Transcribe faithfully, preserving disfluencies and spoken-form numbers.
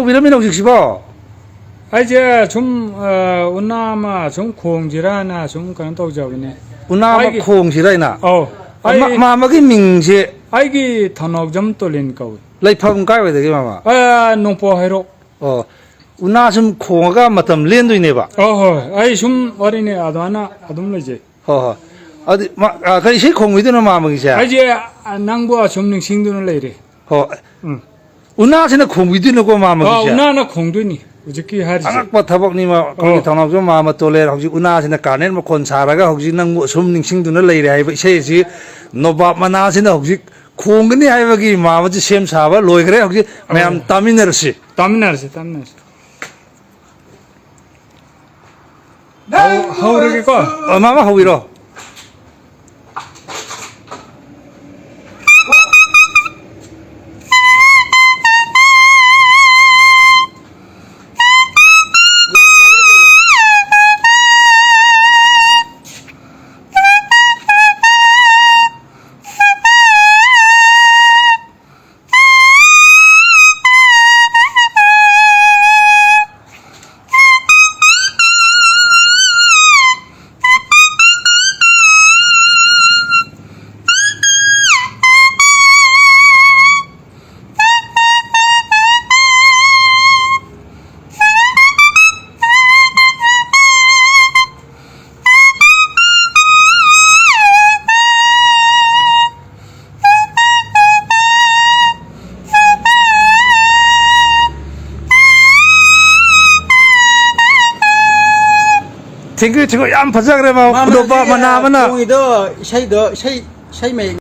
ꯀꯨꯏꯔꯝꯃꯤꯅ ꯍꯧꯖꯤꯛꯁꯤꯕꯣ? ꯑꯩꯁꯦ ꯁꯨꯝ, ꯑ, ꯎꯅꯥ ꯑꯃ ꯁꯨꯝ ꯈꯣꯡꯁꯤꯔꯥꯅ ꯁꯨꯝ ꯀꯩꯅꯣ ꯇꯧꯖꯕꯅꯦ꯫ ꯎꯅꯥ ꯑꯃ ꯑꯩꯒꯤ ꯈꯣꯡꯁꯤꯔꯥ ꯍꯥꯏꯅ? ꯑꯧ꯫ ꯑ, ꯃꯥ-, ꯑꯩ ꯃꯥꯃꯒꯤ ꯃꯤꯡꯁꯦ? ꯑꯩꯒꯤ ꯊꯧꯅꯥꯎꯖꯝ ꯇꯣꯂꯤꯟ ꯀꯧꯏ꯫ ꯂꯩꯐꯝ ꯀꯥꯏꯋꯥꯏꯗꯒꯤ ꯃꯥꯃ? ꯑ, ꯅꯣꯡꯄꯣꯛ ꯍꯩꯔꯣꯛ꯫ ꯑꯣ꯫ ꯎꯅꯥ ꯁꯨꯝ ꯈꯣꯡꯉꯒ ꯃꯇꯝ ꯂꯦꯟꯗꯣꯏꯅꯦꯕ? ꯑꯧ, ꯍꯣꯏ꯫ ꯑꯩ ꯁꯨꯝ ꯋꯥꯔꯤꯅꯦ, ꯑꯗꯨꯃꯥꯏꯅ ꯑꯗꯨꯝ ꯂꯩꯖꯩ꯫ ꯍꯣꯏ, ꯍꯣꯏ꯫ ꯑꯗꯨꯗꯤ ꯃꯥ-, ꯑ, ꯀꯔꯤ ꯏꯁꯩ ꯈꯣꯡꯕꯤꯗꯣꯏꯅꯣ ꯃꯥꯃꯒꯤꯁꯦ? ꯑꯩꯁꯦ, ꯑ, ꯅꯪꯕꯨ ꯑꯁꯨꯝ ꯅꯤꯡꯁꯤꯡꯗꯨꯅ ꯂꯩꯔꯦ꯫ ꯍꯣꯏ꯫ ꯎꯝ꯫ ꯎꯅꯥꯁꯤꯅ ꯈꯣꯡꯕꯤꯗꯣꯏꯅꯣꯀꯣ ꯃꯥꯃꯒꯤꯁꯦ? ꯑꯧ, ꯎꯅꯥꯅ ꯈꯣꯡꯗꯣꯏꯅꯤ ꯍꯧꯖꯤꯛꯀꯤ ꯍꯥꯏꯔꯤꯁꯦ꯫ ꯑꯉꯛꯄ ꯊꯕꯛꯅꯤ ꯃꯥ-, ꯑꯩꯈꯣꯏꯒꯤ ꯑꯧ꯫ ꯊꯧꯅꯥꯎꯖꯝ ꯃꯥꯃ ꯇꯣꯂꯦꯟ ꯍꯧꯖꯤꯛ ꯎꯅꯥꯁꯤꯅ ꯀꯥꯔꯅꯦꯜ ꯃꯈꯣꯟ ꯁꯥꯔꯒ ꯍꯧꯖꯤꯛ ꯅꯪꯕꯨ ꯑꯁꯨꯝ ꯅꯤꯡꯁꯤꯡꯗꯨꯅ ꯂꯩꯔꯦ ꯍꯥꯏꯕ ꯏꯁꯩ ꯑꯁꯤ ꯅꯣꯕꯥꯞ ꯃꯅꯥꯁꯤꯅ ꯍꯧꯖꯤꯛ ꯈꯣꯡꯒꯅꯤ ꯍꯥꯏꯕꯒꯤ ꯃꯥꯃꯁꯤ ꯁꯦꯝ ꯁꯥꯕ ꯂꯣꯏꯈ꯭ꯔꯦ꯫ ꯍꯧꯖꯤꯛ ꯃꯌꯥꯝ ꯑꯧ꯫ ꯇꯥꯃꯤꯟꯅꯔꯁꯤ꯫ ꯇꯥꯃꯤꯟꯅꯔꯁꯤ, ꯇꯥꯃꯤꯟꯅꯔꯁꯤ꯫ ꯍꯧ-, ꯍꯧꯔꯒꯦꯀꯣ꯫ ꯑ, ꯃꯥꯃ ꯍꯧꯕꯤꯔꯣ꯫ Thank you, thank you. ꯌꯥꯝ ꯐꯖꯈ꯭ꯔꯦ, ꯃꯥ-, ꯃꯥꯃ ꯈꯨꯗꯣꯞꯄ ꯍꯧꯖꯤꯛ, ꯃꯅꯥ ꯑ, ꯑꯃꯅ꯫ ꯈꯣꯡꯉꯤꯗꯣ ꯏꯁꯩꯗꯣ, ꯏꯁꯩ, ꯏꯁꯩ ꯃꯌꯦꯛ꯫